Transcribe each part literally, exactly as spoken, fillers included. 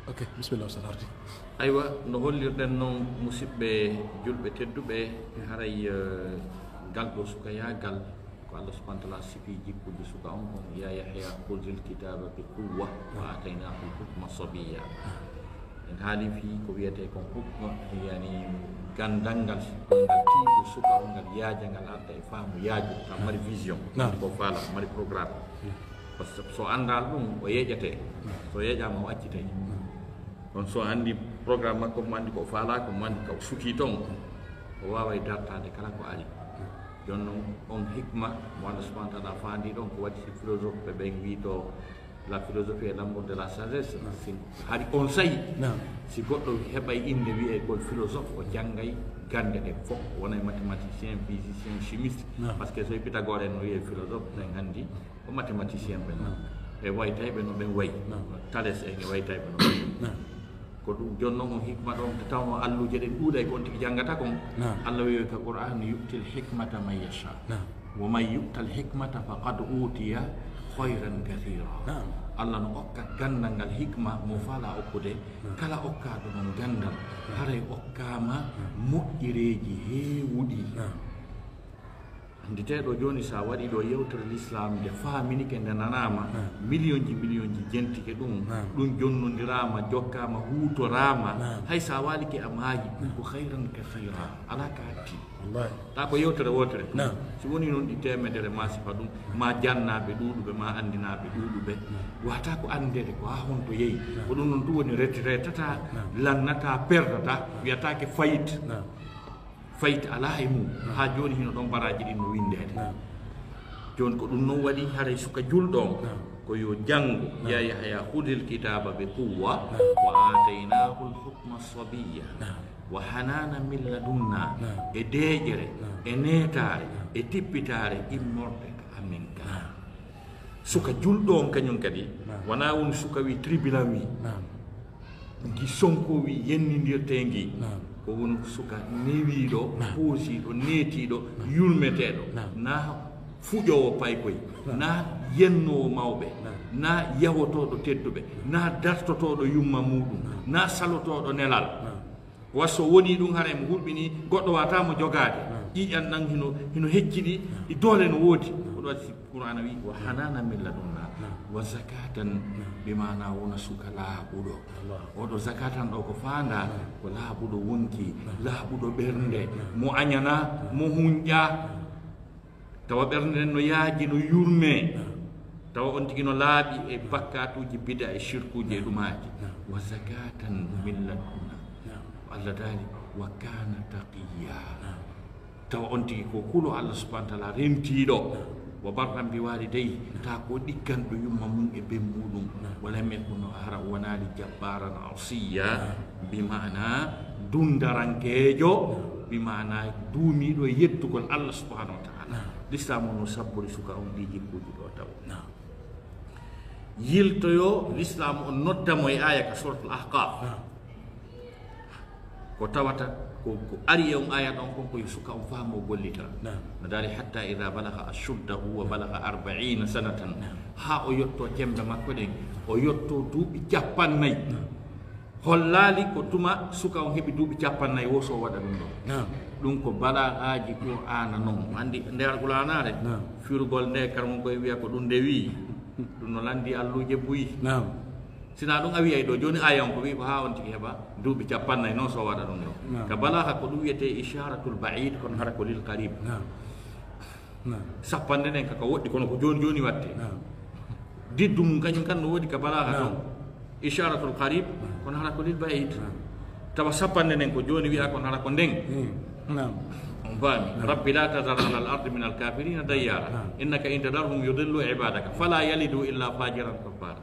Ok, bisimilla, Oustaz Ardi. Aywa, no hollirɗen noon, musidɓe julɓe tedduɓe, haray eh, ngal ɗo sukayaagal, ko Allah subhanahu wa taala sifi jikkuji suka on, on ya Yahya khudhil kitaba bi quwwa wa ataynahul hukma sabiyya. En haali fii ko wiyetee kon hukma, yani ganndal ngal, ngal tiiɗo suka on, ngal yaaja, ngal arda e faamu yaaju, ka mari vision, Naam. Ko faala, mari programme. Parce que so anndaali ɗum, o yeƴetee. So yeƴaama, o accitee. Kono so anndi programme makko, mo anndi ko faala, ko mo anndi ko sukii ton, o waaway dartaade kala ko ari. Jooni noon, on hikma mo Allah subhanahu wa taala faandi ɗon, ko waɗi si philosophe ɓe ɓen wii to la philosophie est l'amour de la sagesse. Si hari on sayi, Naam. Si goɗɗo heɓay innde wiyee ko philosophe, o janngay gannde ɗe fof, wonay mathématicien, physicien, chimiste. Naam. Parce que so e Pythagore en no wiyee philosophe, ɓen anndi ko mathématicien ɓe noon. Naam. E waytayɓe no ɓen wayi. Naam. Thalès en e waytayɓe no ɓen. Naam. Ko ɗum jooni noon, on hikma ɗon, nde tawnoo alluuje ɗen ɗuuɗay ko on tigi janngata kon. Naam. Allah wiyi ka Qur'an, yu'til hikmata man yasha. Naam. Wa man yu'tal hikmata faqad utiya khayran kathira. Naam. Allah no okka ganndal ngal hikma mo faala okkude. Kala okkaaɗo noon ganndal, haray okkaama moƴƴereeji heewuɗi. Naam. Annditeeɗo jooni, so a waɗii ɗo yewtere l'islam, nde faaminike, nde nanaama, Naam. Millionji, millionji jentike ɗum, Naam. Ɗum jonnondiraama, jokkaama, huutoraama, Naam. Hay so a waalike a maayi, ɗum ko khayran kathira, alaa ka hatti. Wallahi. Taa ko yewtere wootere. Naam. Si wonii noon, ɗi teemedere maa sifa ɗum, maa jannaaɓe ɗuuɗuɓe, maa anndinaaɓe ɗuuɗuɓe. Wata ko anndeede ko haa honto yehi. Ko ɗum noon ɗum woni retiretataa, lannataa, perdataa, wiyataake fayit. Naam. Fayit alaa e mum. Haa jooni hino ɗon baraaji ɗin no winndeede. Naam. Jooni ko ɗum noon waɗi haray suka julɗo on, Naam. Ko yo janngu, ya Yahya khudhil kitaba bi quwwa, wa ataynahul hukma sabiyya, wa hanana min ladunna, e deeƴere, e neetaare, e tippitaare immorde ka amen ka. Suka julɗo on kañum kadi, wonaa woni suka wi tribunal wi, ngi Sonko wi yennindirtee ngi. Ko woni suka newiiɗo, hoosiiɗo, neetiiɗo, yurmeteeɗo. Na fuƴoowo paykoy, na yennoowo mawɓe, na yawotooɗo tedduɓe, na dartotooɗo yumma muuɗum, na salotooɗo nelal. Wa so wonii ɗum, haray mo hulɓinii, goɗɗo waawataa mo jogaade. Ƴiiƴan ɗan hino, hino hecciɗi, ɗi doole no woodi. Ko ɗum waɗi si Qur'aana wi'i, "Wa hanana min ladunna, wa zakatan," bi maana wona suka laaɓuɗo. Oɗo zakatan ɗo ko faandaa, ko laaɓuɗo wonki, laaɓuɗo ɓernde, mo añanaa, mo hunƴaa. Tawa ɓernde nden no yaaji, no yurmee. Tawa on tigi no laaɓi e bakkaatuuji, bida e shirkuuji e ɗumaaji. Wa zakatan min ladunna. Ko Allah daali, "Wa kana taqiyya." Tawa on tigi ko kulo Allah subhanahu wa taala, rentiiɗo. "Wa barran bi walidayhi," taa ko ɗigganɗo yumma mum e ben muuɗum. "Wa lam yakun," hara o wonaali, "jabbaran asiya," bi maana dundarankeejo, bi maana duumiiɗo e yettugol Allah subhanahu wa taala. Lislaamu no sabbori suka on ɗii jikkuuji ɗo taw. Yiltoyo Lislaamu on, nodda mo e aaya ka Suratul Ahqaf. Ko tawata ko, ko ari e on aaya ɗon kon, ko yo suka on faamu, o gollita. No daali, "Hatta idha balagha ashuddahu wa balagha arba'ina sanatan." Haa o yotto cembe makko ɗen, o yotto duuɓi cappannayi. Hollaali ko tuma suka on heɓi duuɓi cappannayi, wo so o waɗa ɗum ɗon. Ɗum ko balaagaaji Qur'aana non. Anndi nde Alqur'aanaare, firugol nde, karamoko e wiya ko ɗum nde wi'i. Ɗum no lanndi alluuje buy. Sinaa ɗum a wi'ay ɗo jooni, aaya on ko wi'i ko haa on tigi heɓa duuɓi cappannayi, non so o waɗa ɗum ɗon. Ka balaaga ko ɗum wiyetee isharatul ba'id, kono hara ko lil qarib. Sappanɗe nden ka, ka woɗɗi, kono ko jooni jooni waɗtee. Diddu mum kañum kan no woodi ka balaaga ton. Isharatul qarib, kono hara ko lil ba'id. Tawa sappanɗe nden ko jooni wi'a, kono hara ko nden. On faami? "Rabbi la tadhar ala al ardi min al kafirina dayyara. Innaka in tadharhum yudillu ibadaka. Fala yalidu illa fajiran kaffara."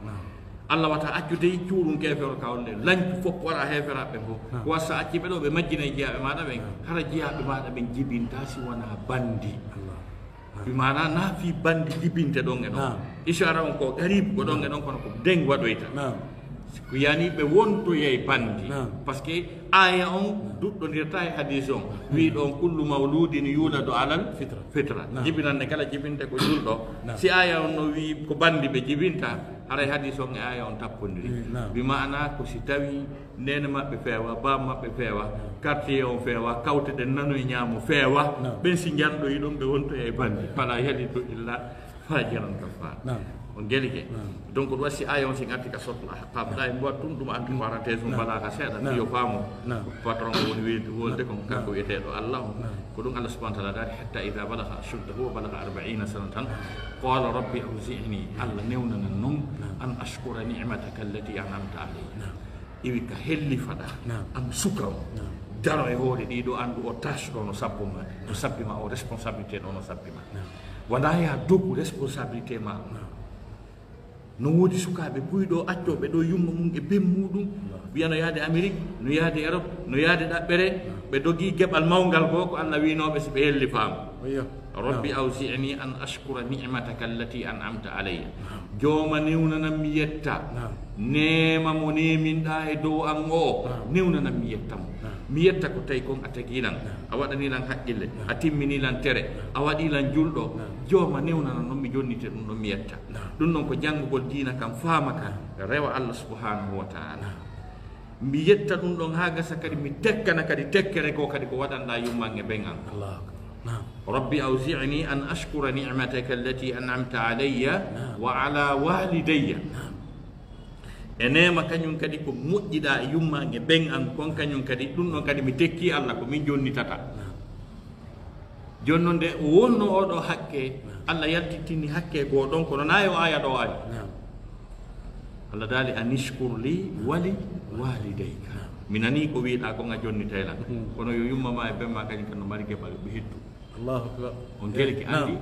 Allah wata accu dey cuuɗum keefeero ka on ɗe, lancu fof wara heeferaaɓe ɓen fof. Ko wasa acci ɓe ɗo, ɓe majjinay jiyaaɓe maaɗa ɓen. Hara jiyaaɓe maaɗa ɓen jibinta si wonaa bandi. Bi maana na fii bandi jibinte ɗon e ɗon. Ishara on ko qarib ko ɗon e ɗon, kono ko nden waɗoyta. Ko yani ɓe wontoyay bandi. Parce que aaya on duɗɗondirta e hadis on. Wi'i ɗon, "Kullu mawludin yuladu alal fitra." Jibinannde kala jibinte ko julɗo. Si aaya on no wi'i ko bandi ɓe jibinta, Haray hadis on e aya on tappondiri. Mm, naam. Bi maana ko si tawi neene maɓɓe feewa, baaba maɓɓe feewa, quartier on feewa, kawte ɗen nano e ñaamo feewa, naam, ɓen si njanɗoyi ɗon ɓe wonto e bandi. Fala yalidu illa fajiran kaffara. Naam. On gelike. Naam. Donc ɗum wasi aya on si arti ka sotla. Pamɗa e mbowa tun ɗum anti parenthèse on, naam, bala ka seeɗa, naam, yo faamu. Naam. Patron o woni wiyde wolde kon, kanko, naam, wiyeteeɗo Allah on. Naam. Ko ɗum Allah subhanahu wa ta'ala daali, "Hatta idha balagha ashuddahu wa balagha arba'ina sanatan, qala rabbi awzi'ni." Allah newnanan non, naam, "An ashkura ni'mataka allati an'amta alayya." Naam. Iwi ka hellifaɗa, naam, am suka o. Naam. Daro e hoore ɗiɗo, anndu o tâche ɗo no sabbo ma, no sabbi ma, o responsabilité ɗo no sabbi ma. Naam. Wona ya dogu responsabilité ma. Naam. No woodi sukaaɓe buy ɗo, accooɓe ɗo yumma mum e ben muɗum. Naam. Wiya no yaade Amérique, no yaade Europe, no yaade ɗaɓɓere. Naam. Ɓe dogi geɓal mawngal goo, ko Allah wiinooɓe si ɓe hellifaama. Ayyo. Rabbi, naam, awzi'ni an ashkura ni'mataka allati an'amta alayya. Naam. Jooma, newnanan mi yetta. Naam. Neema mo neeminɗaa e dow an o, naam, newnanan mi yetta mo. Naam. Mi yetta ko tawi kon a tagii lan, naam, a waɗanii lan haqqille, naam, a timminii lan tere, naam, a waɗii lan julɗo. Naam. Jooma, newnanan non mi jonnite ɗum ɗon mi yetta. Naam. Ɗum ɗon ko janngugol diina kan, faama kan, naam, rewa Allah subhanahu wa ta'ala. Naam. Mi yetta ɗum ɗon haa gasa kadi mi tekkana kadi tekkere goo kadi ko waɗanɗaa yumma an e ben an. Allahu akbar. Naam. Rabbi awzi'ni an ashkura ni'mataka allati an'amta alayya, naam, wa ala walidayya. Naam. E neema kañum kadi ko moƴƴiɗaa e yumma an e ben an kon, kañum kadi ɗum ɗon kadi mi tekkii Allah ko min jonnitata. Naam. Jooni noon nde o wonno oɗo haqqe, naam, Allah yaltitini haqqe goo ɗon, kono naa yo aya ɗo ari. Naam. Allah daali, "Anishkur li wali walidayka." Naam. Mi nanii ko wiiɗaa kon a jonnitay lan. Hmm. Kono yo yumma ma e ben ma kañum kan no mari geɓal ɓe hettu. Allahu akbar. On geliki, naam, anndi,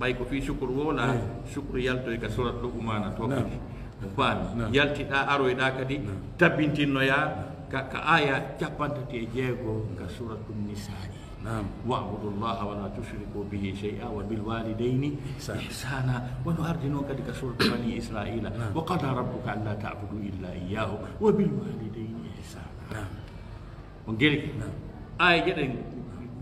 ɓay ko fii sukuru woo la, eh, sukuru yaltoy ka surat Luqmaana to, naam, kadi. O faami. Naam. Yaltiɗaa, aroyɗaa kadi, naam, tabbintinnoyaa, naam, ka, ka aya cappanɗe tati e jeego ka suratun Nisaa'i. Naam. "Wa'budu Allaha wa la tushriku bihi shay'a wa bil walidayni ihsana." Ihsana. Wano ardi non kadi ka suratu Bani Israila. Naam. "Wa qada rabbuka alla ta'budu illa iyyahu wa bil walidayni ihsana." Naam. On geliki? Naam. Aya geɗen,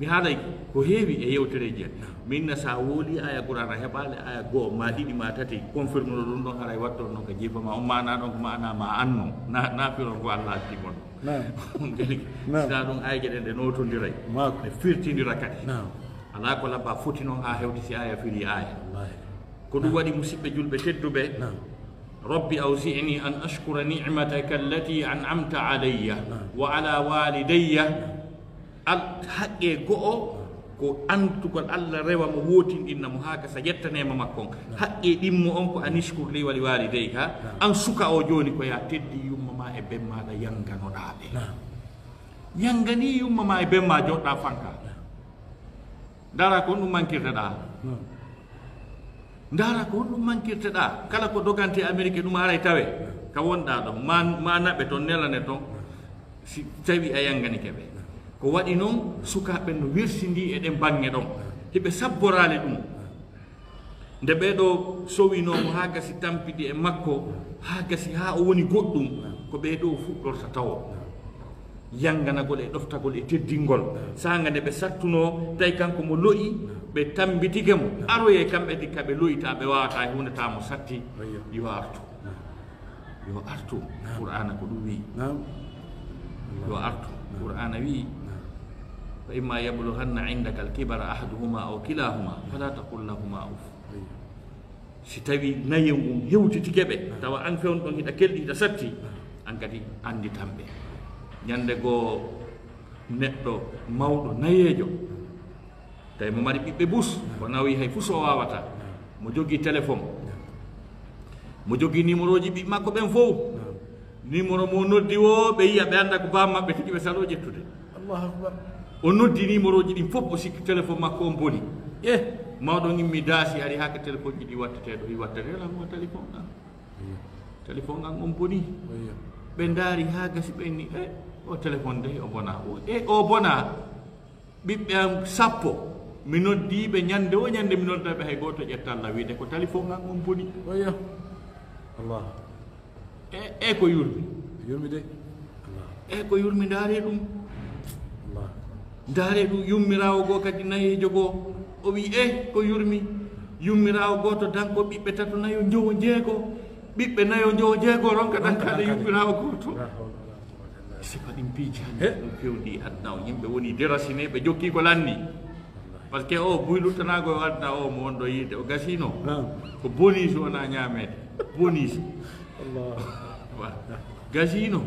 mi haalay ko heewi e yewtereeji en. Naam. Min na sa woli aya Qur'ana heɓaale aya goo ma ɗiɗi ma tati, confirme no ɗum ɗon haray watto non ka jiifa ma, on maana ɗon ko maana ma anno. Na, na firon ko Allah hatti mon. Naam. On geliki? Naam. Sina ɗum aya geɗen ɗe notondiray. Maako. Ɗe firtindira kadi. Naam. Alaa ko labba foti non haa hewti si aya firi aya. Wallahi. Ko ɗum, naam, waɗi musiɓɓe julɓe tedduɓe. Naam. Rabbi awzi'ni an ashkura ni'mataka allati an'amta alayya, naam, wa ala walidayya. Al-, haqqe go'o ko antugol Allah rewa mo, wootinɗinna mo haa gasa yettanema makko on. Naam. Haqqe ɗimmo on ko anishkur li wa li walidayka. Naam. An suka o jooni ko ya teddi yumma ma e ben maɗa yanganoɗaa ɓe. Naam. Yangani yumma ma e ben ma joɗɗa fanka. Naam. Ndara ko honɗum mankirteɗaa. Naam. Ndaara ko honɗum mankirteɗaa. Kala ko dogante Amerike ɗum aray tawe. Ka wonɗaa ɗon. Ma, ma naɓe ton, nelane ton. Si tawi a yanganike ɓe. Ko waɗi non, sukaaɓe no wirsindii e ɗen baŋŋe ɗon. Hiɓe sabboraali ɗum. Nde ɓee ɗoo sowinoo mo haa gasi tampidi e makko, haa gasi haa o woni goɗɗum, ko ɓee ɗoo fuɗɗorta tawo. Yanganagol e ɗoftagol e teddingol. Saanga nde ɓe sattunoo, tawi kanko mo lo'i, ɓe tambitike mo. Aroyee kamɓe ɗi ka ɓe lo'itaa, ɓe waawataa e huunde, taa mo satti. Ayyo. Yo artu. Yo artu. Naam. Qur'aana ko ɗum wi'i. Naam. Yo artu. Naam. Qur'aana wi'i, naam, "Fa imma yablughanna indaka al-kibara ahaduhuma aw kilahuma, fala taqul lahuma uff." Ayyo. Si tawi nayewu ngun hewtitike ɓe, tawa an fewndo ɗon hiɗa kelɗi, hiɗa satti, an kadi annditan ɓe. Ñannde goo, neɗɗo mawɗo nayeejo, tawi mo mari ɓiɓɓe bus, ko nawi hay fuu so waawata, mo jogii téléphone, mo jogii numéroji ɓiɓɓe makko ɓen fow, numéro mo noddi woo, ɓe yiya, ɓe annda ko baa maɓɓe tigi, ɓe saloo ƴettude. Allahu akbar. O noddi numéroji ɗin fof, o sikki téléphone makko on boni. Eh, mawɗo on immi daasi, ari haa ka téléphone ji ɗi wattetee ɗo, i wattetee lan mo téléphone ɗan. Iya. Téléphone an on boni. Iya. Ɓe ndaari haa gasi, ɓe inni, "Eh, o téléphone de, o bona. O, eh, o bona. Ɓiɓɓe am sappo, mi noddi ɓe ñande o ñande, mi nodda ɓe, hay gooto ƴetta la wiide ko téléphone an on boni." Iya. Allah. E, e ko yurmi. Yurmi de. Allah. E ko yurmi, ndaaree ɗum. Allah. Ndaaree ɗum, yummiraawo goo kadi nayeejo goo. O wi, "E ko yurmi." Yummiraawo gooto, danko ɓiɓɓe tato, nayo, njowo, jeego. Ɓiɓɓe nayo, njowo, jeego, ronka ɗan kadi yuɓɓinaawo gooto. Sifa ɗin piiji hannde ɗum fewndi aduna o, yimɓe woni déracine, ɓe jokki ko lanni. Parce que o buy luttanaago o aduna o mo wonɗo yiide, o gasino. Ko bonus wona ñaameede. Bonus. Gasino.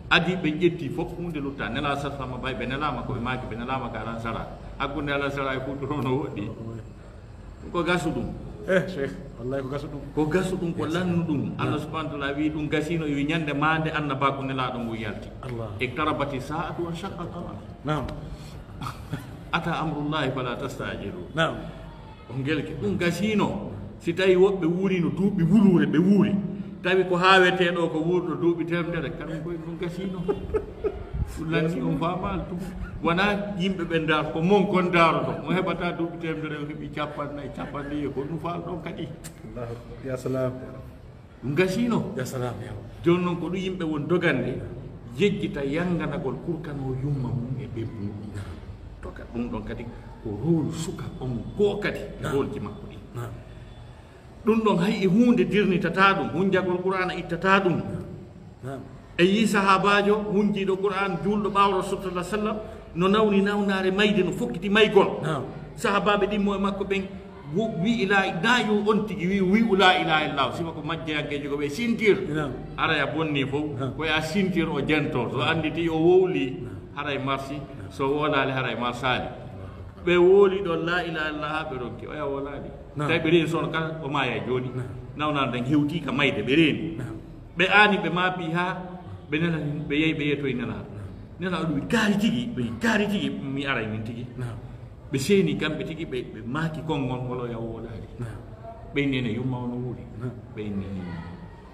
Adi ɓe ƴetti fof, huunde lutta. Nela sa sama bay, ɓe nelaama ko ɓe maaki, ɓe nelaama ka alansara. Hakkunde alansara e futuro no woɗɗi. Ko gasu ɗum. Eh, Cheikh, wallahi ko gasu ɗum. Ko gasu ɗum, ko lannu ɗum. Allah subhanahu wa ta'ala wi ɗum gasino, wi ñande maande annabaaku nelaaɗo ngu yalti. Iktarabati sa'atu wa shaqqa al-qamar. Naam. Ata amrullahi fala tastajilu. Naam. On gelke, ɗum gasino. Si tawi woɓɓe wuurino duuɓi wuluure, ɓe wuuri. Tawi ko haawetee ɗo ko wuurɗo duuɓi teemedere, kanum koye ɗum gasino. Ɗum lanni on faamaali ɗum. Wona yimɓe ɓe ndaar, ko mon kon daaroto. Mo heɓata duuɓi teemedere, o heɓi capanɗe nayi, capanɗe ɗiɗi, ko ɗum faal ɗon kadi. Allahu akbar. Ya salam. Ɗum gasino. Ya salam, ya. Jooni noon ko ɗum yimɓe won dogande, yejjita yannganagol kurkano yumma mum e ɓeɓɓu mum. Doga ɗum ɗon kadi ko rôle suka on goo kadi, rôle ji makko ɗi. Ɗum ɗon hay e huunde dirnitata ɗum, hunjagol Qur'aana ittata ɗum. Naam. E yii sahaabaajo hunjiiɗo Qur'aan, juulɗo ɓaawo Rasul sallallahu alaihi wasallam, no nawni nawnaare mayde, no fokkiti maygol. Naam. Sahaabaaɓe ɗimmo e makko ɓen wo-, wi'i laa, na yo on tigi wi'u, wi'u laa ilaaha illallah. Sifa ko majjeyankeejo ko ɓe sintir. Naam. Haray a bonni fof, naam, ko ya sintir o jento. So annditi o wowli, naam, haray marsi. Naam. So wolaali, haray marsaali. Ɓe wowli ɗon laa ilaaha illallah, haa ɓe ronki, oya wolaali. Naam. Tawi ɓe reeni sono kala, o maaya jooni. Naam. Nawnaare nden hewti ka mayde, ɓe reeni. Naam. Ɓe aani, ɓe maapi haa ɓe nelani, ɓe yehi, ɓe yetoyi Nelaaɗo. Naam. Nelaaɗo wi kaari tigi, ɓe wi kaari tigi, mi aray min tigi. Naam. Ɓe seeni kamɓe tigi, ɓe, ɓe maaki konngol ngol, oya wolaali. Naam. Ɓe inni ene yumma ono wuuri. Naam. Ɓe inni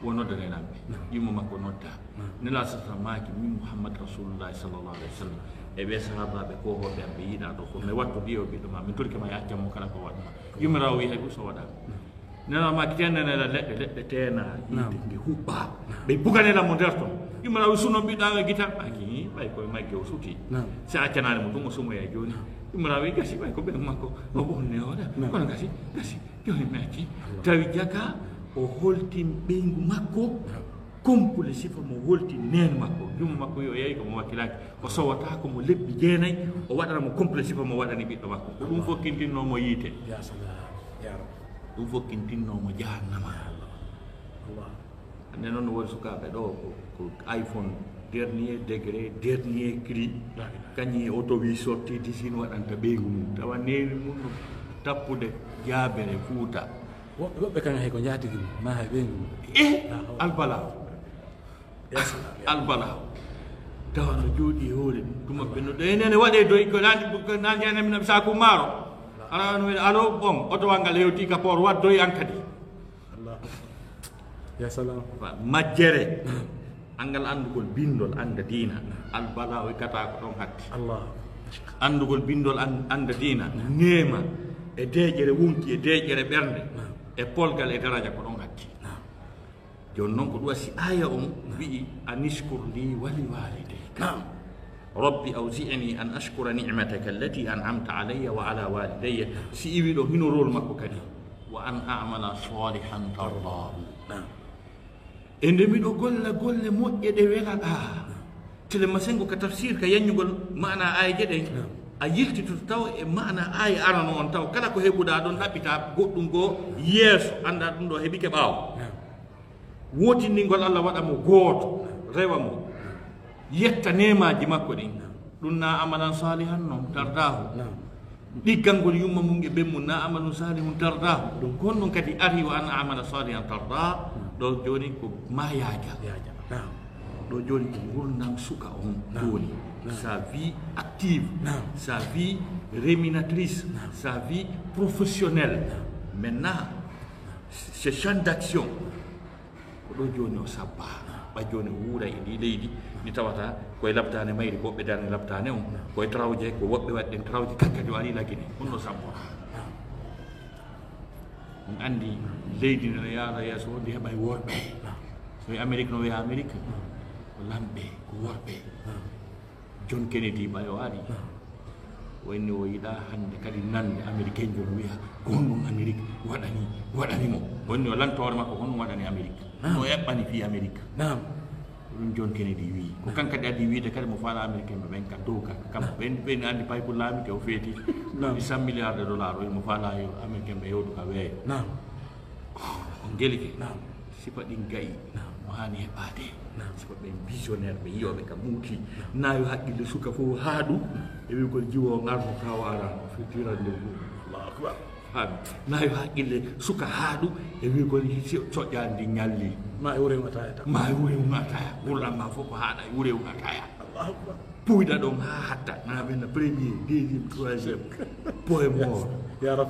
wo noddane lamɓe. Naam. Yumma makko nodda. Naam. Nelaaɗo sasa maaki, min Muhammad Rasulullahi sallallahu alaihi wasallam. E ɓe sahaabaaɓe ko hoɓe am ɓe yiɗaa ɗo fof, mi wattu ɗi o ɓiɗɗo ma, mi torike ma e accam mo kala ko waɗma. Yummiraawo wi hay ɗum so waɗaama. Naam. Nelaaɗo maaki, teenanela leɗɗe, leɗɗe teena, naam, yiite nge huɓɓa. Naam. Ɓe buganela mo nder ton. Yummiraaɗo wi suno ɓiɗɗo am e gita. Maaki, hi, ɓay koye magge o suti. Naam. Si a accanaali mo ɗum, o sumoya jooni. Naam. Yummiraaɗo wi gasi, ɓay ko ɓeen makko, o ɓonne o waɗa. Naam. Kono gasi, gasi, jooni mi acci. Allah. Tawi jaka, o holtin ɓeyngu makko, naam, complet sifa mo holtin neen makko. Yumma makko yo yehi ko mo wakkilaaki. O sowata ko mo lebbi jeenayi, o waɗana mo complet sifa mo waɗani ɓiɗɗo makko. Ko ɗum fof kintinno mo yiite. Ya salam, ya Rabbi. Ɗum fof kintinno mo jahannama. Ya Allah. Allah. Hannde noon no woni sukaaɓe ɗo ko, ko iPhone dernier degré, dernier cri. La ilaha. Kañum e auto wi sorti di Chine waɗanta ɓeyngu mum. Tawa neewi mum no tappude jaabere Fuuta. Woɓɓe, woɓɓe kam hay ko njaatigi mum, ma hay ɓeyngu mum. Eh, la hawla. Albala. Ya salam, ya. Albala. Tawa no jooɗi e hoore mum. Tuma ɓe no ɗo enene waɗe doy ko nandi, ko nandi enen min saku maaro. Ala no wiɗa alo, bon, oto wal ngal hewti ka port, wat doy an kadi. Allah. Ya salam. Wa-, majjere. Angal anndugol binndol annda diina. Albala o ikkata ko ɗon hatti. Allah. Anndugol binndol an-, annda diina. Neema e deeƴere wonki e deeƴere ɓernde. Naam. E polgal e daraja ko ɗon hatti. Naam. Jooni noon ko ɗum wasi aya on wi'i, "Anishkur li wa li walidayka." Naam. "Rabbi awzi'ni an ashkura ni'mataka allati an'amta alayya wa ala walidayya." Si iwi ɗo hino rôle makko kadi. "Wa an a'mala salihan tardahu." Naam. E nde miɗo golla golle moƴƴe ɗe welaɗaa. Tele masengo ka tafsir ka yanñugol maana aya je ɗen. Naam. A yiltitoto taw e maana aya arano on taw. Kala ko heɓuɗaa ɗon ɗaɓɓita goɗɗum goo yeeso. Annda ɗum ɗo heɓike ɓaawo. Naam. Wootindingol Allah waɗa mo gooto, rewa mo, yetta neemaaji makko ɗin. Ɗum na amalan salihan non, tardaahu. Naam. Ɗiggangol yumma mum e ɓen mum na amalun salihun tardaahu. Ɗum ko honɗum kadi ari wa an amala salihan tardaa? Ɗo jooni ko ma yaaja. Yaaja. Naam. Ɗo jooni ko ngurndan suka on. Naam. Woni. Naam. Sa vie active, naam, sa vie rémunératrice, naam, sa vie professionnelle. Naam. Maintenant, ce champ d'action, ko ɗo jooni o sabba. Ɓa jooni o wuura e ndi leydi, ndi tawata koye labtaane mayri, ko ɓe darni labtaane on, koye trawje, ko woɓɓe waɗi ɗen trawje, kankadi o ari Lagine. Honno sabbora? On anndi leydi ndi no yaara yeeso, ndi heɓay worɓe. So e Amérique no wiya Amérique, ko lamɓe, ko worɓe. John Kennedy ɓay o ari. Wonni o yiɗa hannde kadi nande Américain jo no wiya, ko honɗum Amérique waɗani, waɗani mo. Wonni o lanto hoore makko, ko honɗum waɗani Amérique. Ɗum o eɓɓani fii Amerik. Naam. Ko ɗum John Kennedy wii. Ko kan kadi addi wiide kadi mo faala Américain ɓe ɓen ka dow ka. Kam ɓen, ɓen anndi paypul laami ke o feeti. Naam. Ɗi cent milliards de dollars o, mo faala yo Américain ɓe yewtu ka weeyo. Naam. On gelike. Naam. Sifa ɗin gayi. Naam. Mo haani heɓaade. Naam. Sifa ɓen visionnaire ɓe yiyooɓe ka muuti. Naam. Naa yo haqqille suka fof haadu. E wi ko jiwo ngar mo kawa ara. Fitiran de. Allahu Akbar. Haaɗu. Naa yo haqqille suka haaɗu e wi ko si coƴƴaani ndi ñalli. Ma e wure un ataya tan. Ma e wure un ataya. Wurlan ma fof ko haaɗa e wure un ataya. Allahu Akbar. Puyda ɗon haa hatta. Na ɓenna premier, deuxième, troisième. Point mort. Ya Rab.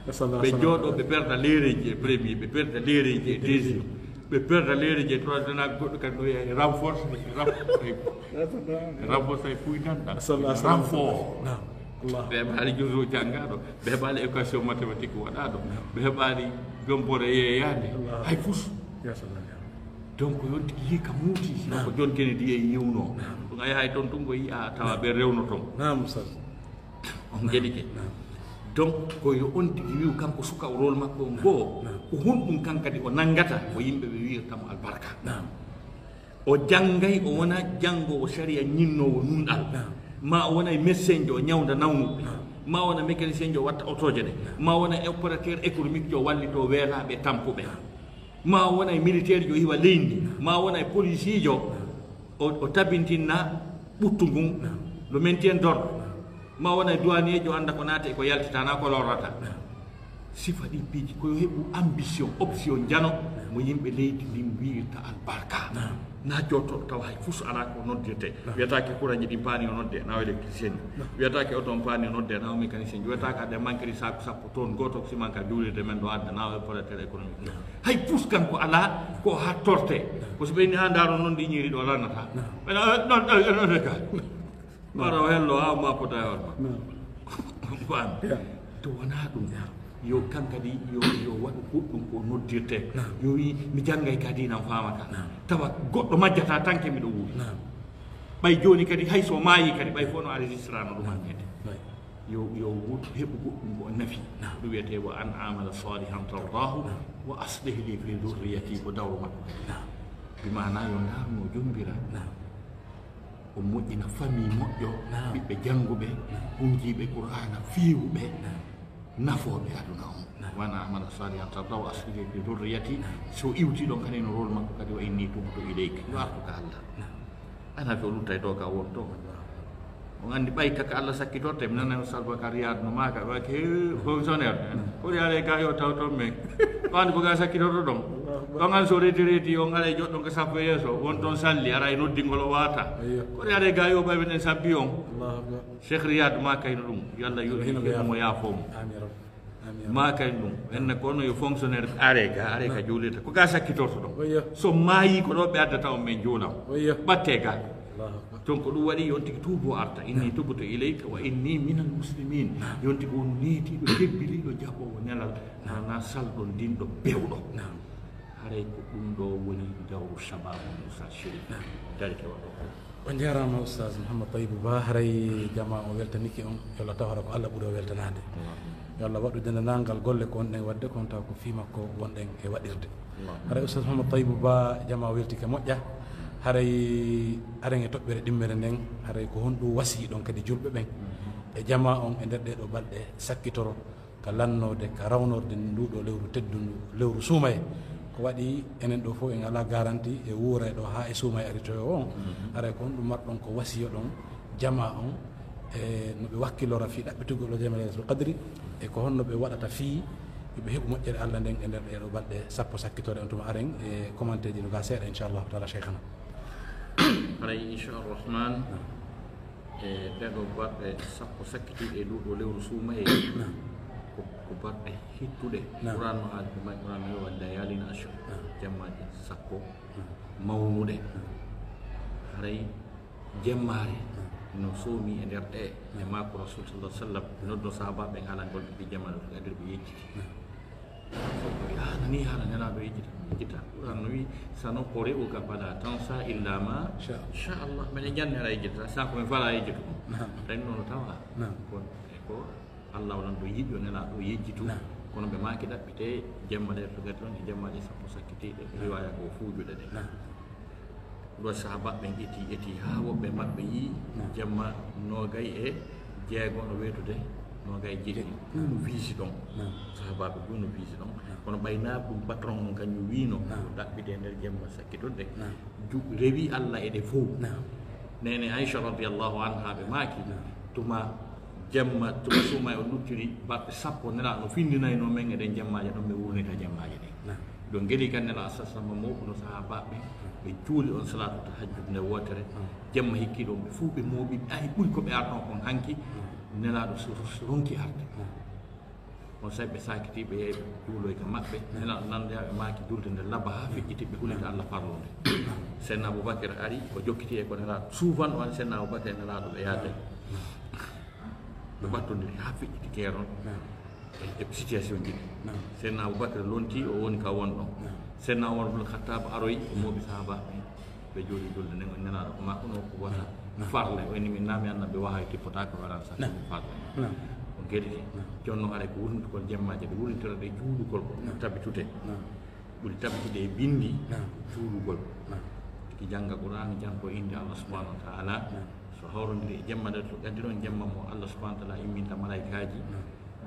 Ɓe jooɗo, ɓe perda leereeji e premier, ɓe perda leereeji e deuxième, ɓe perda leereeji e troisième, na goɗɗo kadi no wiya renforce, renforce ay puydanɗa, renfort. Ɓe heɓaali juso janngaɗo, ɓe heɓaali équation mathématique waɗaɗo, ɓe heɓaali jombore yeeyaande, hay fus. Donc yon tigi yii ka muuti, sino ko John Kennedy e yiwno. Ɗum a yahay toon tun ko yiya tawa ɓe rewno toon. On gelike. Donc ko yo on tigi wi'u kanko suka o rôle makko on goo, ko honɗum kan kadi o nanngata ko yimɓe ɓe wi'irta mo albarka. O janngay, o wona janngoowo sariya ñinnoowo nunɗal. Ma o wona e médecin jo o ñawnda nawnuɓe. Ma o wona mécanicien jo o watta otooje ɗe. Ma o wona e opérateur économique jo o wallitoo weelaaɓe e tampuɓe. Ma o wona e militaire jo o hiwa leydi. Ma o wona e policier jo o, o tabintinna ɓuttu ngun, le maintien d'ordre. Ma wona e douanier jo annda ko naata e ko yaltita, na ko lorrata. Sifa ɗin piiji ko yo heɓu ambition, option jano mo yimɓe leydi ndin wi'irta albarka. Na jooto tawa hay fus alaa ko noddirte. Wiyataake courant ji ɗin paani o nodde, na o électricien. Wiyataake oto on paani o nodde, na o mécanicien. Wiyataake ade mankiri saaku sappo tonne gooto ko siman ka juulirde men ɗo adda, na o opérateur économique. Hay fus kanko alaa ko hattorte. Ko so ɓe inni haa ndaaro noon ndi ñiiri ɗo lannata. Ɓe na, non, non, non, non, non. Mara o hello, a ma pota e horma. Ko an. To wonaa ɗum, yo kan kadi, yo, yo waɗu goɗɗum ko noddirte. Yo wi, mi janngay ka diina, mi faamata. Tawa goɗɗo majjata tan ke miɗo wuuri. Ɓay jooni kadi, hay so maayi kadi, ɓay fof no a registrano ɗum hankkede. Yo, yo wut-, heɓu goɗɗum ko nafi. Ɗum wiyetee wa an amala salihan tardahu wa aslih li fi dhurriyati, ko dawro makko kadi. Bi maana yo ndaarno jombira. O moƴƴina famille moƴƴo, ɓiɓɓe jannguɓe, hunjiiɓe Qur'aana, feewuɓe, nafooɓe aduna on. Wa an amala salihan tardahu wa aslih li fi dhurriyati. So iwti ɗon kadi no rôle makko kadi, wa inni tubtu ilayka. Yo artu ka Allah. Ana ko luttay to ka won to. On anndi ɓay kaka Allah sakkitorte, mi nana Oustaz Bakar Yaad no maaka, ɓay ke fonctionnaire. Ko yaare ga yo taw toon men. Ɓaan ko ga sakkitorto ɗon. Ɗon an so reeti reeti, on ara e joɗɗon ko sappo e yeeso, won toon salli, ara e noddingol o waata. Ko yaare ga yo ɓay men en sabbi on. Cheikh Riyad maaka hino ɗum, yo Allah yurmo yaafo mo. Amin. Maa kay ɗum, enne kono yo fonctionnaire are ga, are ka juulirta. Ko ga sakkitorto ɗon. So maayi ko ɗo ɓe addata on men juulam. Ɓatte ga. Ton ko ɗum waɗi yon tigi tuubo arta. Inni tubtu ilayka wa inni minal muslimin. Yon tigi wonu neetiiɗo, jebbiliiɗo, jaɓoowo nelal. Na, na salɗo ndinɗo bewɗo. Haray ko ɗum ɗo woni dawru shababu Moussa Chérif. Dari ke waɗo. On njaaraama Oustaz Mouhammad Taibou Ba, haray jama o weltanike on, yo Allah taw hara ko Allah ɓuri o weltanaade. Yo Allah waɗu denndaangal golle ko wonɗen waɗde, kono taw ko fii makko wonɗen e waɗirde. Haray Oustaz Mouhammad Taibou Ba, jama o weltike moƴƴa. Haray aren e toɓɓere ɗimmere nden, haray ko honɗum wasiyiɗon kadi julɓe ɓen e jama on e nder ɗee ɗoo balɗe sakkitoro ka lannoode, ka rawnorde nduuɗo lewru teddundu, lewru suumaye. Ko waɗi enen ɗo fof en alaa garanti e wuuray ɗo haa e suumaye aritoyo on. Haray ko honɗum marɗon ko wasiyoɗon jama on, e no ɓe wakkilora fii ɗaɓɓitugol o jama Laylatul Qadri, e ko honno ɓe waɗata fii yo ɓe heɓu moƴƴere Allah nden e nder ɗee ɗoo balɗe sappo sakkitore on tuma? Aren e commentaire ji no ga seeɗa, inchallahu taala, Cheikhana. Haray, inchallahu rahman, e ɗee ɗoo balɗe sappo sakkitiiɗe e nduuɗo lewru suumaye, ko, ko balɗe hittuɗe. Qur'an no haali ko may, Qur'an no wiya, "Wal layalin ashr." Jemmaaji sappo mawnuɗe. Haray jemmaare no soomi e nder ɗe, e maako Rasul sallallahu alaihi wasallam noddo sahaabaaɓe ɓen haalangol ɓe jemmaare, ɓe gadir ɓe yejjiti. Haa nani haala Nelaaɗo yejjita, yejjita. Qur'an no wi, "Sanuqri'uka fala tansa illa ma sha Allah." Meɗen jannira yejjita, sa ko men fala yejjita. Tan noon tawa. Ko, ko Allah o lanɗo yiɗi o Nelaaɗo yejjitu. Kono ɓe maaki ɗaɓɓite jemma ɗe to gati ɗon e jemmaaji sappo sakkitiiɗe, riwaaya ko fuujuɗe ɗe. Ɗo sahaabaaɓe ɓen eti, eti, haa woɓɓe maɓɓe yi'i jemma noogay e jeego no weetude noogay e jeɗɗi. Ɗum no wiisi ɗon. Sahaabaaɓe ɗum no wiisi ɗon. Kono ɓay naa ɗum patron on kañum wiino, ɗaɓɓite e nder jemma sakkituɗe. Ju-, rewi Alla e ɗe fow. Neene Aisha radiyallahu anha ɓe maaki, tuma jemma, tuma suuma o luttiri balɗe sappo, Nelaaɗo no findinayno men e ɗen jemmaaje ɗon, ɓe wurnita jemmaaje ɗen. Ɗo ngeli kan Nelaaɗo sa sama mawɓe no sahaabaaɓe ɓe juuli on salaatu tahajjud nde wootere. Jemma hikki ɗon ɓe fow ɓe mooɓi, ɓe ari ɓuri ko ɓe arno kon hanki. Nelaaɗo so, so ronki arde. On sabi ɓe saakiti, ɓe yehi ɓe juuloy ka maɓɓe. Nelaaɗo nande ɓe maaki julde nde labba haa feƴƴiti, ɓe hulita Alla farlunde. Seydina Abubakar ari, o jokkiti e ko Nelaaɗo. Souvent on Seydina Abubakar e Nelaaɗo ɓe yaade. Ɓe ɓattondiri haa feƴƴiti keeron. E, e situation ji ɗi. Seydina Abubakar lonti, o woni ka won ɗon. Seydina Omar bun Khattab aroy, o mooɓi sahaaba. Ɓe jooɗi julde nden, on Nelaaɗo ko maa kono ko wata farle. O inni min naami Annabi wahayi tippotako waran sa ko farle. O gelli. Jonno haray ko wurnitugol jemmaaje ɗe wurnitira ɗe juulugol ko tabitute. Ɓuri tabitude e bindi juulugol. Ki jannga Qur'an, janngo innde Allah subhanahu wa ta'ala. So hawrondiri e jemma ɗe to gaddi ɗon jemma mo Allah subhanahu wa ta'ala imminta malaykaaji.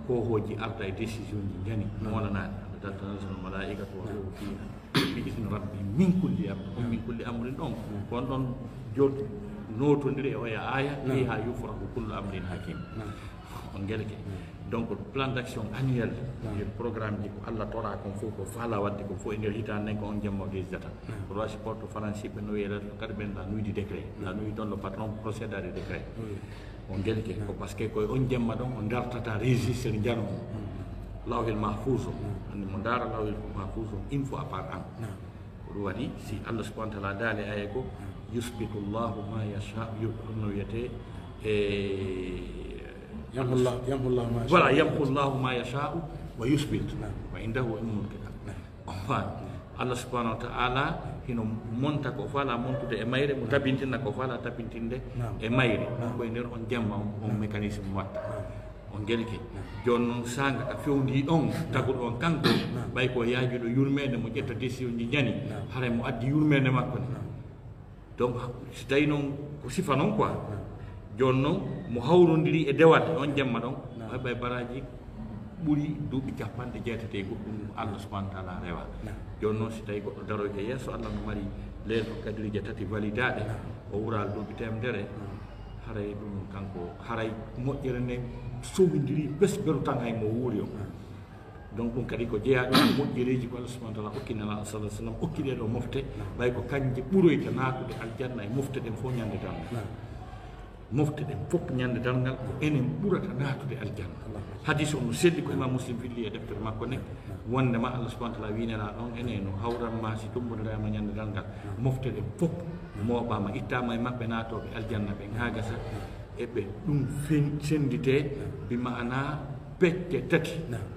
Koohooji arda e décision ji njani moolanaani. Tatanazzalu malaa'ikatu wa ruuhu fiiha bi izni rabbihim min kulli amr. Ɗum min kulli amrin ɗon. Ko on ɗon jooɗi nootondiri e oya aaya. Fiiha yufraqu kullu amrin hakim. On ngelke. Donc, plan d'action annuel, e programme ji ko Allah tora kon fof, ko faala wadde kon fof e nder hitaande nden, ko on jemma o desdata. Ko ɗo si porte faransi ɓe no wiyata kadi ɓen la nuit du décret. La nuit dont le patron procède à des décrets. On ngelke ko parce que koye on jemma ɗon o dartata registre njano o. Lawhil Mahfuz o. Anndi mo ndaara Lawhil Mahfuz o une fois par an. Ko ɗum waɗi si Allah subhanahu wa ta'ala daali aya ko, yusbitu Allahu ma yasha, yu-, no wiyete, e, yamhu Allah, yamhu Allah ma yasha. Voilà, yamhu Allahu ma yasha wa yusbit. Wa indahu ummul kitab. On faami? Allah subhanahu wa ta'ala hino monta ko faala montude e mayre, mo tabintina ko faala tabintinde e mayre. Ɗum koye nder on jemma on, on mécanisme watta. On ngelke. Jooni noon saanga ka fewndii ɗon, taguɗo on kanko, ɓay ko yaajuɗo yurmeende mo ƴetta décision ji njani, haray mo addi yurmeende makko nde. Donc, si tawi noon ko sifa noon quoi. Jooni noon mo hawrondiri e dewal e on jemma ɗon, ɓay ɓay baraaji ɓuri duuɓi capanɗe jeetati e goɗɗum Allah subhanahu wa ta'ala rewa. Jooni noon si tawi goɗɗo daroyke yeeso Allah no mari leeso kadiriije tati validaaɗe, o wuraali duuɓi teemedere, haray ɗum kanko, haray moƴƴere nde sowindiri bes beru tan hay mo wuuri o. Donc ɗum kadi ko jeyaa ɗum e moƴƴereeji ko Allah subhanahu wa ta'ala okki Nelaaɗo sallallahu alaihi wasallam, okki ɗee ɗoo mofte, ɓay ko kanje ɓuroyta naatude aljanna e mofte ɗen fof ñande darngal. Mofte ɗen fof ñande darngal ko enen ɓurata naatude aljanna. Hadis on no selli ko Imam Muslim filli e deftere makko nde, wonde ma Allah subhanahu wa ta'ala wi Nelaaɗo on enen no hawran ma si tummbondiraa ma ñande darngal. Mofte ɗen fof mooɓaama, ittaama e maɓɓe naatooɓe aljanna ɓen haa gasa. E ɓe ɗum fen-, sennditee bi maana pecce tati.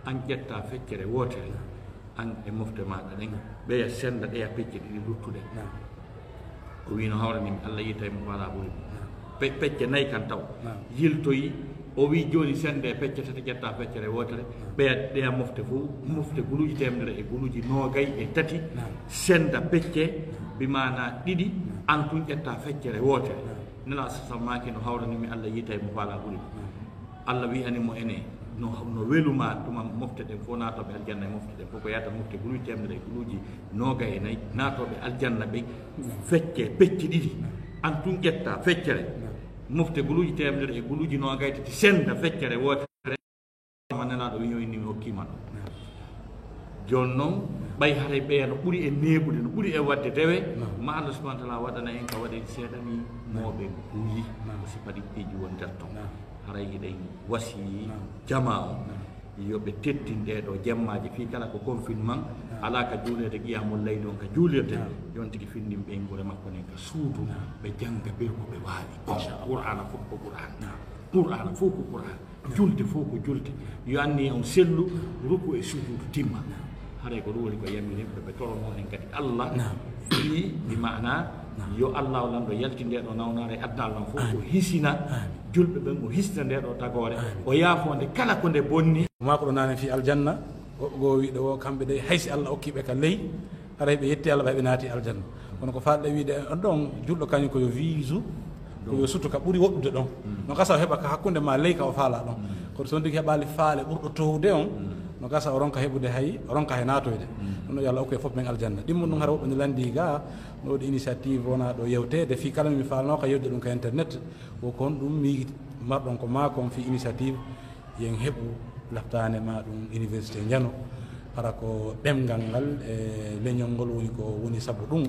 An ƴetta feccere wootere. An e mofte maaɗa ɗen, ɓeya sennda ɗeya pecce ɗiɗi luttuɗe. O wii no hawrani mi, Allah yii tawi mo faala ɓuri mo. Pe-, pecce nayi kan taw. Yiltoyi, o wii jooni sennde pecce tati ƴetta feccere wootere, ɓeya ɗeya mofte fof, mofte guluuji teemedere e guluuji noogay e tati, sennda pecce, bi maana ɗiɗi, an tun ƴetta feccere wootere. Nelaaɗo sa maaki no hawrani mi, Allah yii tawi mo faala ɓuri mo. Allah wi'ani mo ene, no, no weluma tuma mofte ɗen fof naatooɓe aljanna e mofte ɗen fof ko yahata mofte guluuji teemedere e guluuji noogay e nayi naatooɓe aljanna ɓe fecce pecce ɗiɗi. An tun ƴetta feccere mofte guluuji teemedere e guluuji noogay tati sennda feccere wootere. Ma Nelaaɗo wi'o inni mi hokkima ɗum. Jooni noon, ɓay haray ɓeya no ɓuri e neeɓude, no ɓuri e waɗde dewe, ma Allah subhanahu wa ta'ala waɗana en ka waɗen seeɗani mooɓe nguyi. Ko sifa ɗiɗɗeeji woni nder ton. Haray hiɗen wasiyii jamaa on, yo ɓe teddin ɗee ɗoo jemmaaji, fii kala ko confinement, alaa ka juuleede qiyamul layli on ka juulirde. Jooni tigi findin ɓeynguure makko nden ka suudu, ɓe jannga ɓe ko ɓe waawi kon. Qur'aana fof ko Qur'aan. Qur'aana fof ko Qur'aan. Julde fof ko julde. Yo anniya on sellu, ruku e sujuudu timma. Haray ko ɗum woni ko yamirimɓe, ɓe torono en kadi Allah. Fii, bi maana, yo Allah o lanɗo yalti nde ɗo nawnaare e adnal non fof, o hisina julɓe ɓen, o hisina nde ɗo tagoore, o yaafo nde kala ko nde bonni. Maa ko ɗo naane fii aljanna, Woɓɓe goo wiide wo kamɓe dey, hay si Allah okki ɓe ka ley, haray ɓe yetti Allah, ɓay ɓe naati aljanna. Kono ko faalɗe wiide on ɗon, julɗo kañum ko yo wiisu, ko yo sutu ka ɓuri woɗɗude ɗon. No gasa o heɓa ka hakkunde ma ley ka o faala ɗon. Kono so on tigi heɓaali faale ɓurɗo towde on, no gasa o ronka heɓude hay, o ronka hay naatoyde. Ɗum ɗo yo Allah okku e fof men aljanna. Ɗimmo ɗum hara woɓɓe no lanndii ga, no waɗi initiative wona ɗo yewteede fii kala mi faalnoo ka yewde ɗum ka internet. Wo ko honɗum mi marɗon ko maa kon fii initiative, yen heɓu laftaane ma ɗum université Njano. Hara ko ɗemngal ngal e leñol ngol woni ko woni sabu ɗum.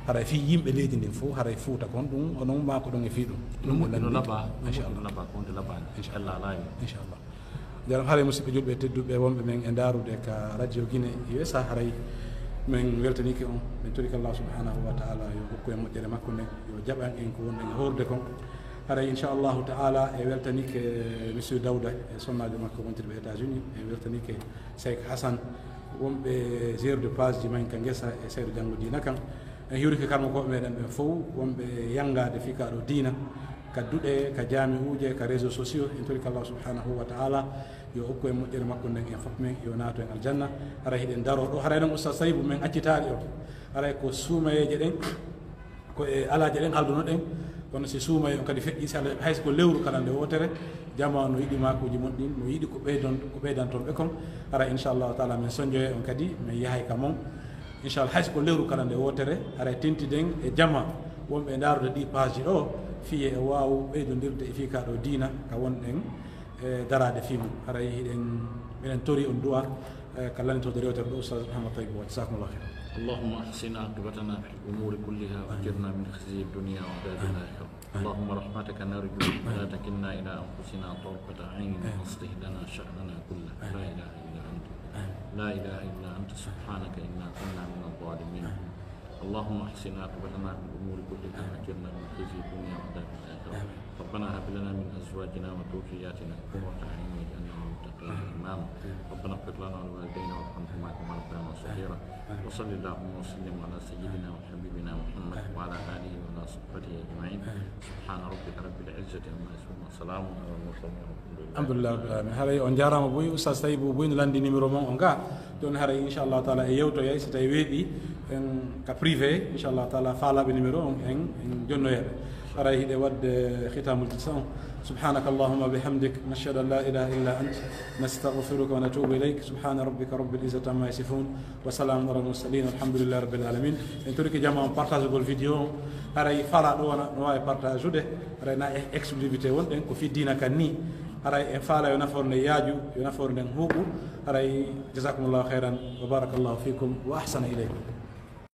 Haray fii yimɓe leydi ndin fof, haray Fuuta kon ɗum, onon maa ko ɗon e fii ɗum. No moƴƴi, no labaa, no moƴƴi, no labaa, ko wonde labaani. Inchallah. Ella laawi. Inchallah. Jaram, haray musidɓe julɓe tedduɓe wonɓe men e ndaarude ka Radio Guinée U S A, haray men weltaniike on, men torike Allah subhanahu wa ta'ala yo okku en moƴƴere makko nden, yo jaɓan en ko wonɗen e hoorde kon. Haray inchallahu ta'ala e weltaniike Monsieur Dawda e sonnaajo makko wontirɓe États-Unis, e weltaniike Seek Hasan, wonɓe gérant de page ji men ka ngesa e Saydu Janngo Diina kan. En hiwrike karmokooɓe meɗen ɓen fow, wonɓe yanngaade fii ka ɗo diina, ka duɗe, ka jaami'uuje, ka réseaux sociaux, en torike Allah subhanahu wa ta'ala, yo okku en moƴƴere makko nden en fof men, yo naatu en aljanna. Haray hiɗen daroo ɗo, haray non Oustaz Saybou men accitaali on. Haray ko suumayeeje ɗen, ko e alaaje ɗen halduno ɗen, kono si suumaye on kadi feƴƴi, si Allah, hay so ko lewru kala nde wootere, jamaa no yiɗi maakuuji mon ɗin, no yiɗi ko ɓeydon-, ko ɓeydanton ɓe kon. Haray inchallahu ta'ala men sonjoye on kadi, men yahay ka mon. Inchallah, hay so ko lewru kala nde wootere, haray tentiden e jama wonɓe e ndaarude ɗi page ɗo, fii e waawu ɓeydondirde e fii ka ɗo diina, ka wonɗen e daraade fii mum. Haray hiɗen, miɗen tori on du'a, eh, ka lannitorde rewtere ɗo, Oustaz Mouhammad Taybou, jazakumullahu khairan. اللهم أحسن عاقبتنا في الأمور كلها وأجرنا من خزي الدنيا وعذاب الآخرة. اللهم رحمتك نرجو فلا تكلنا إلى أنفسنا طرفة عين وأصلح لنا شأننا كله. لا إله إلا أنت. لا إله إلا أنت سبحانك إنا كنا من الظالمين. اللهم أحسن عاقبتنا في الأمور كلها وأجرنا من خزي الدنيا وعذاب الآخرة. ربنا هب لنا من أزواجنا وذرياتنا قرة أعين واجعلنا للمتقين إماما. ربنا اغفر لنا ولوالدينا وارحمهما كما ربيانا صغيرا. وصل اللهم وسلم على سيدنا وحبيبنا محمد وعلى آله وعلى صحبه أجمعين. سبحان ربك رب العزة عما يصفون وسلام على المرسلين والحمد لله. Alhamdulillah rabbil alamin. Haray on jaaraama buy, Oustaz Saybou buy no lanndi numéro mon on ga. Jooni haray inchallahu ta'ala e yewtoyay, si tawi weeɓi en ka privé, inchallahu ta'ala faalaaɓe numéro on en, en jonnoyat ɓe. Haray hiɗe waɗde khitamul jilsa on. سبحانك اللهم وبحمدك، نشهد أن لا إله إلا أنت، نستغفرك ونتوب إليك. سبحان ربك رب العزة عما يصفون، وسلام على المرسلين، والحمد لله رب العالمين. En torike jama on partagegol vidéo on. Haray faalaaɗo wona no waawi partagude. Haray na e exclusivité wonɗen ko fii diina kan ni. Haray en faala yo nafoore nden yaaju, yo nafoore nden huuɓu. Haray jazakumullahu khairan wa barakallahu fikum wa ahsana ilaykum.